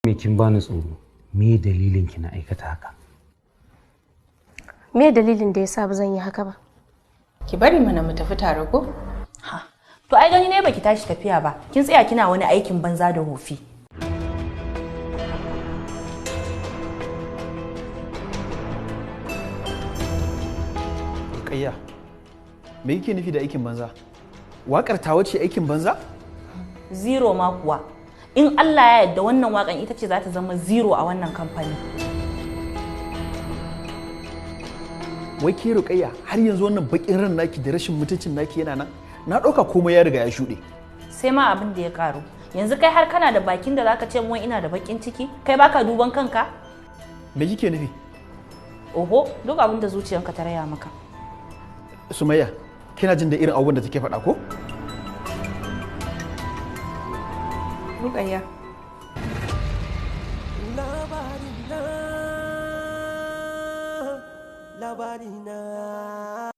Me kin bani tsoro? Me dalilin ki na aikata haka? Me dalilin da yasa ba zan yi haka ba? Ki bari mana mu tafi tare ko? Ha. To ai gani ne baki tashi tafiya ba. Kin tsaya kina wani aikin banza da wofi. Rukayya, me yake nufi da aikin banza? Waƙar tawa ce aikin banza? Zero ma kuwa. In Allah ya yarda wannan waƙan ita ce za ta zama zero a wannan kamfani. Wai ke Rukayya, har yanzu wannan baƙin ran naki da rashin mutuncin naki yana nan? Na ɗauka komai ya riga ya shuɗe. Sai ma abin da ya ƙaru. Yanzu kai har kana da bakin da zaka ce mun ina da baƙin ciki? Kai baka duban kanka? Me kike nufi? Oho, duk abin da zuciyanka ta raya maka. Sumayya, kina jin da irin abubuwan da take faɗa ko? Rukayya. Labarina, labarina.